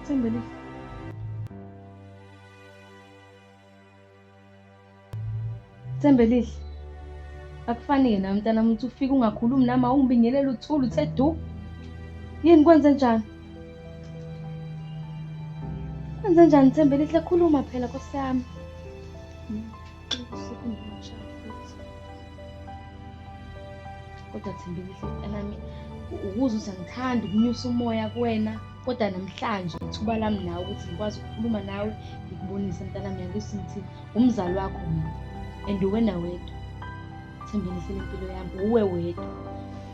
Thembelihle. Thembelihle. Akufani-ke nawe mntanami ukuthi ufike ungakhulumi nami awungibingeleli uthule uthe du. Yini kwenze njani? Kwenze njani Thembelihle khuluma phela Nkosi yami. Kodwa Thembelihle mntanami ukuze uthi angithandi ukunyusa umoya kuwena kodwa namhlanje ithuba lami nawe ukuthi ngikwazi ukukhuluma nawe ngikubonise mntanami yangizwa ngithi umzali wakho mina and uwena wedwa. Thembelihle lempilo yami uwe wedwa.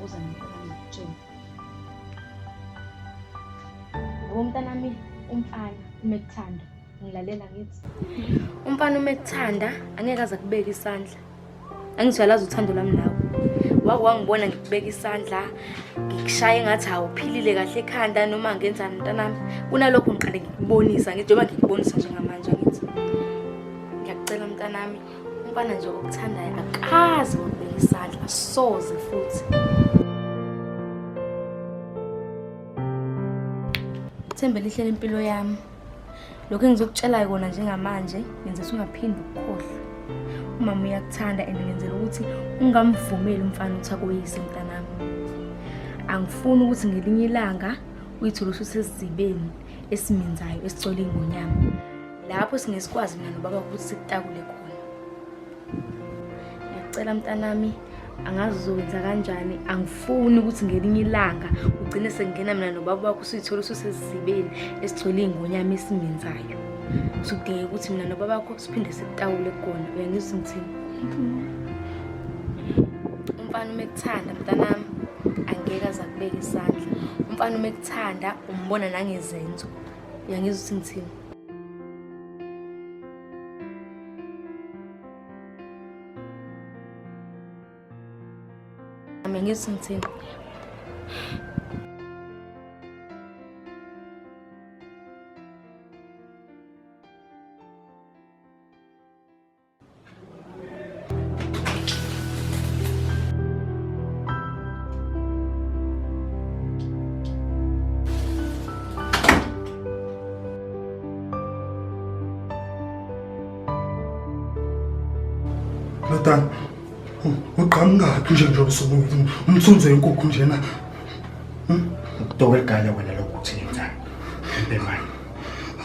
Uza mntanami ngikutshele. Yabo mntanami umfana uma ekuthanda ngilalela ngithi umfana uma ekuthanda angeke aze akubeke isandla. Angithi uyalazi uthando lwami nawe. Wake wangibona ngikubeka isandla ngikushaya engathi awuphilile kahle ekhanda noma ngenzani mntanami. Kunalokho ngiqale ngikubonisa ngithi njengoba ngikubonisa njengamanje ngithi ngiyakucela mntanami umfana nje okuthandayo akaze wakubeka isandla asoze futhi. Thembelihle lempilo yami. Lokho engizokutshela kona njengamanje ngenza ukuthi ungaphindi ukukhohlwa. Umama uyakuthanda and ngenzela ukuthi ungamvumeli umfana ukuthi akoyise mntanami. Angifuni ukuthi ngelinye ilanga uyithole ususesizibeni esiminzayo esicwele ingonyama. Lapho singesikwazi mina nobaba ukuthi sikutakule khona. Ngiyacela mntanami angazi uzokwenza kanjani angifuni ukuthi ngelinye ilanga ugcine sengena mina nobaba wakho usuyithola ususesizibeni esigcwele iy'ngonyama esiminzayo. Sudingeka ukuthi mina nobaba wakho siphinde sikutawule kukona. Uyangizwa ngithini? Umfana uma ekuthanda mntanami angeke aze akubeke isandla. Umfana uma ekuthanda umbona nangezenzo. Uyangizwa ukuthi ngithini? Uyangizwa ukuthi ngithini? Ndodana, uqhamukaphi nje njengoba usubuya umthunzi wenkukhu njena? Ukutokela eligala wena lokhu uthi yenzani? Mbemane.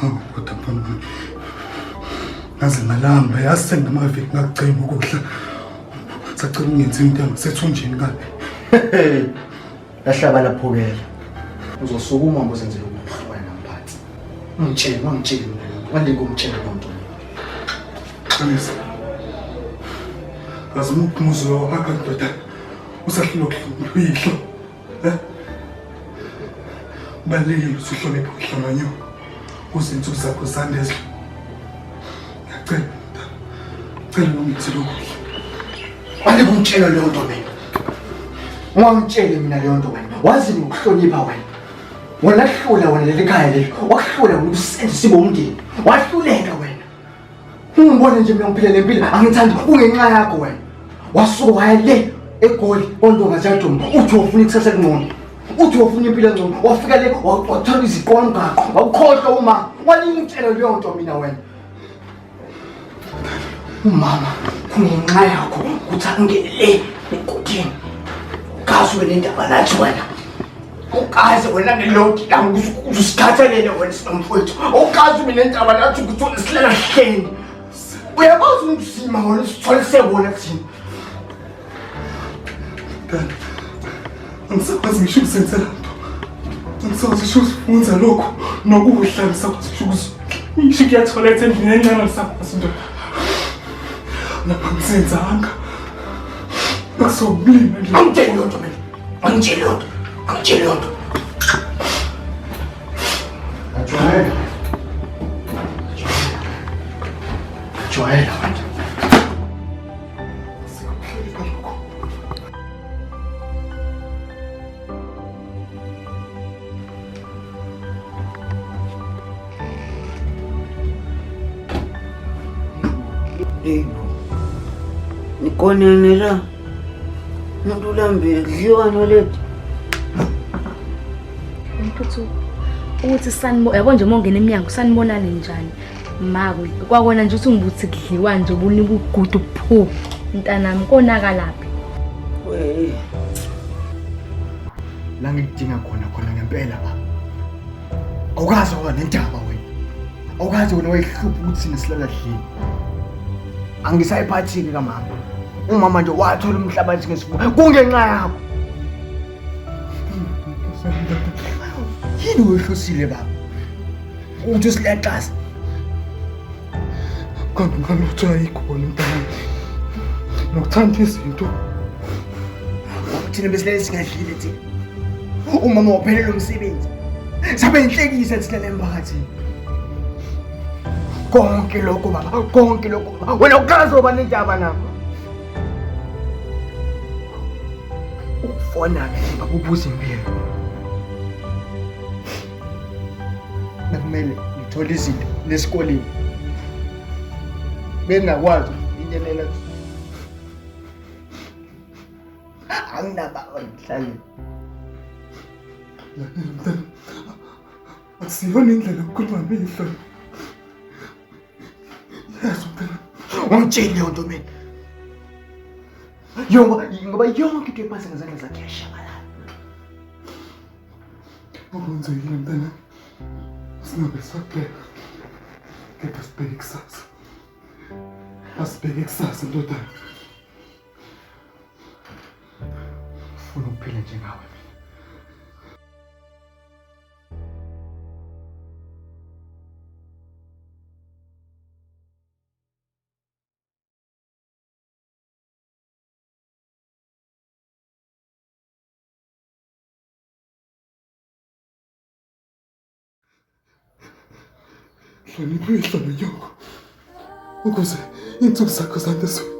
Hawu kodwa mfana wami. Ngaze ngalamba yazi senginamaviki ngakucima ukudla. Sacela ungenzi into yangasethunjini kabi. Lahlaba laphukela. Uzosukuma ngozenzela ukuhlukana namphathi. Ungitshele, ungitshele mina loo nto. Wandike ungitshele loo nto. Qinisa. Yazi umuphi umuzi lo wakho ndoda. Usahlulwa uyihlo. Eh? Kubalulekile ukuthi uhloniphe uhlanganywa. Ukuze insuku zakho zande ezlo. Ngiyacela ndoda. Cela ungenzele okuhle. Wandike ungitshele leyo nto mina. Ungangitsheli mina leyo nto wena. Wazi ngokuhlonipha wena. Wena hlula wena leli khaya leli. Wahlula wena usenze sibe umndeni. Wahluleka wena. Ungibone nje mina ngiphile lempilo angithandi kungenxa yakho wena. Wasuka waya le eGoli ondonga ziyaduma uthi ufuna ikusasa elingcono. Uthi ufuna impilo engcono. Wafika le wathola iziqwa umgaqo. Wawukhohlwa uma walingitshela leyo nto mina wena. Umama kungenxa yakho ukuthi angene le egodini. Ukazi wena indaba nathi wena. Ukaze wena ngelodi lami usikhathalele wena sinomfowethu. Ukazi mina indaba nathi ukuthi silela hleni. Uyakwazi umzima wena usitholise wona thina. Dad, angisakwazi ngisho ukuzenzela nto. Angisakwazi ngisho ukuzifunza lokhu nokudla angisakwazi ngisho ukuzidla. Ngisho ukuya toilet endlini encane angisakwazi ndoda. Lapha angisenzanga. Akusokulima nje. Angitsheli leyo nto mina. Angitsheli leyo nto. Angitsheli leyo nto. Ajwayela. Ajwayela manje. Sikuhleleka lokho. Hey bo. Nikonene la. Umuntu ulambile kudliwa nolethu. Mphuthu, Ukuthi sanibona yabo nje uma ungena emnyango sanibonani njani. Maku kwakona nje uthi ngibuthi kudliwa nje ubunika ugudu phu. Mntanami konakalaphi? We. La ngikudinga khona khona ngempela baba. Awukaze waba nendaba wena. Awukaze wena wayihlupha ukuthi thina silala dlini. Angisayiphathiki kamama. Umama nje wathola umhlabathi ngesifuba kungenxa yakho. Yini wehlosile baba? Ukuthi usileqasa. Kanti ngalutho ayikhona mntanami. Nokuthanda izinto. Thina besilele singadlile thina. Umama waphelelwa umsebenzi. Sabe inhlekisa thina lemphakathini. Konke lokho baba, konke lokho baba. Wena ukaze uba nendaba nabo. Ukufona-ke nje baba ubuza impilo. Bekumele ngithole izinto nesikoleni. Bengingakwazi ukufinyelela anginababa ngihlale. Mntana, akusiyona indlela yokukhuluma mihlo. Yazi mntana. Ungitsheli leyo nto mina. Yonke ngoba yonke into ephansi ngezandla zakhe iyashabalala. Okwenzekile mntana. Singabe sakubheka. Kepha sibheke kusasa. Asibheke kusasa ndodana. Ufuna ukuphila njengawe mina. Hlonipha uyihlo nonyoko ukuze iinsuku zakho zande ezweni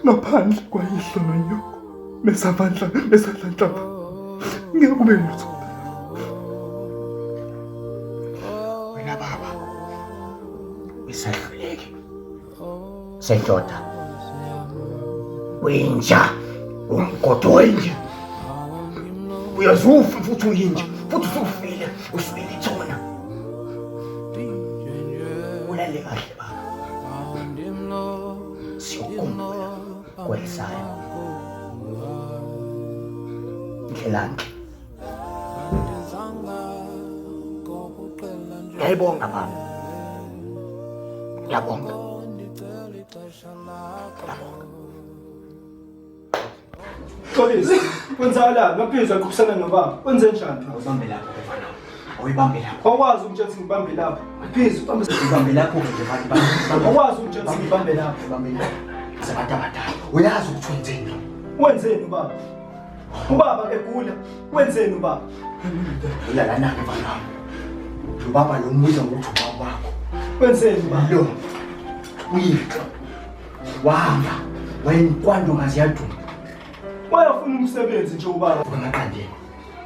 ngaphandle kwayihlo nonyoko mesabandla mesadlanhlamba ngeke kube lutho. Wena baba usahluleki sendoda uyinja umgodi wenja uyazufa futhi uyinja futhi usufile usubile ithona ulale kahle baba siyokukhumbula kwelisayo ndlelanhle ngiyayibonga baba ngiyabonga ngiyabonga Xolisa, kwenzakalani? Ngaphezulu aqhubisana nobaba. Wenze njani? Awubambe lapho mfana. Awuyibambe lapho. Awukwazi ukutshela ukuthi ngibambe lapho. Phezulu ubambe Ubambe lapho nje mfana. Awukwazi ukutshela ukuthi ngibambe lapho. Ubambe lapho. Sabantu abadala. Uyazi ukuthi wenzeni. Wenzeni ubaba? Ubaba egula, wenzeni ubaba? Ulala nake mfana wami. Lo baba lo mbiza ngokuthi ubaba wakho. Wenzeni ubaba? Lo uyihlo wahamba wayenkwando ngazi yaduma. Wayafuna umsebenzi nje ubaba. Emaqandeni.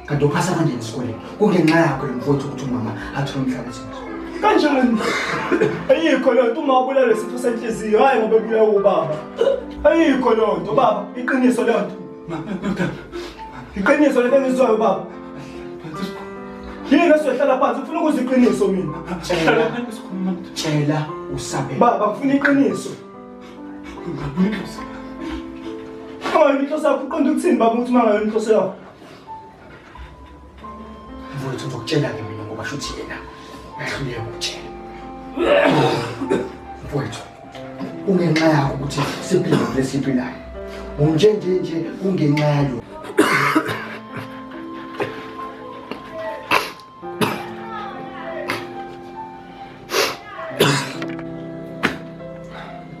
Kanti uphasa kanjani esikoleni? Kungenxa yakho lo mfowethu ukuthi umama athole umhlaba Kanjani? Ayikho leyo nto uma ubulala isifo senhliziyo, hayi ngoba ebulawa ubaba. Ayikho leyo nto baba, iqiniso leyo nto. Iqiniso lento engizwayo baba. Yini esiyohlala phansi ufuna ukuzwa iqiniso mina. Tshela usabe. Baba ngifuna iqiniso. Ungayona inhloso yakho uqonda ukuthini baba ukuthi uma ngayona inhloso yakho? Mfowethu ngizokutshela-ke mina ngoba shuthi yena uyahluleka ukutshela. Mfowethu, kungenxa yakho ukuthi siphile le siphilayo. Unje nje nje kungenxa yalo.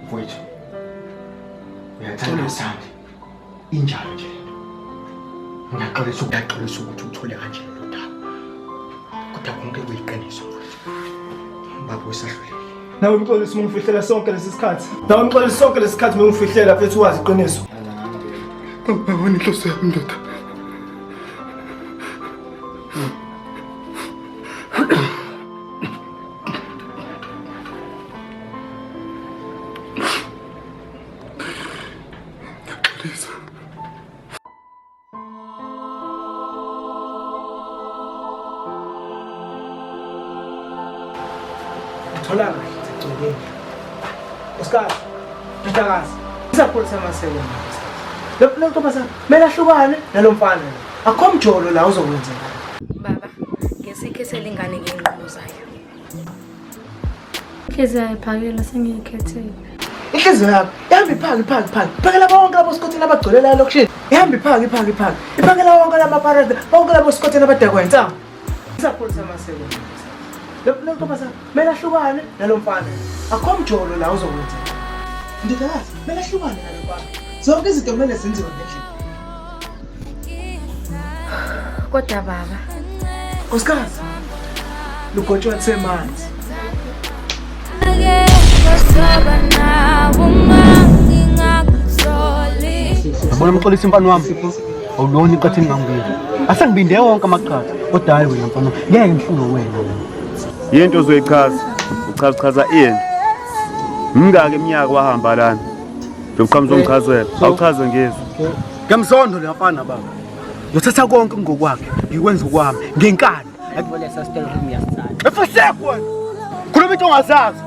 Mfowethu, uyathanda uthande. Injalo nje lento. Ngiyaxolisa ukuyaxolisa ukuthi uthole kanje lo daba. Kodwa konke kuyiqiniso mfowethu. Baba usahlulekile. Nawe Mxolisi uma ungifihlela sonke lesi sikhathi. Nawe Mxolisi sonke lesi sikhathi uma ungifihlela mfethu wazi iqiniso. Awona inhloso yami ndoda. Ngiyaxolisa. Thola kahle sigcwele. Nkosikazi, ndodakazi, isapholisa amaseko. Lo lo ntombazana kumele ahlukane nalo mfana lo. Akukho mjolo la uzokwenzeka. Baba, ngesikhethele ingane ngey'nqumo zayo. Inhliziyo ayiphakela sengiyikhethile. Inhliziyo yakho ihamba iphaka iphaka iphaka. Iphakela bonke labo sikhotheni abagcwele la elokishini. Ihamba iphaka iphaka iphaka. Iphakela wonke lama parade, bonke labo sikhotheni abadakwa insangu. Isapholisa amaseko. Lo lo ntombazana kumele ahlukane nalo mfana. Akukho mjolo la uzokwenzeka. Ndodakazi, kumele ahlukane nalo mfana. Zonke izinto kumele zenziwe ngendlela. Kodwa baba, Nkosikazi, lugotshwa lusemanzi. Yabona Mxolisi mfana wami, awulona iqatha engingangibindi. Asengibinde wonke amaqatha, kodwa hayi wena mfana, ngeke ngihlulwe wena. Yinto ozoyichaza, uchaza chaza ini? Mingaki iminyaka wahamba lana? Ngiyoqhamuza ungichazela. Awuchaze ngizwe. Ngemzondo le mfana baba. Ngothatha konke ngokwakhe, ngikwenza okwami, ngenkani. Efasek wena. Khuluma into ongazazi.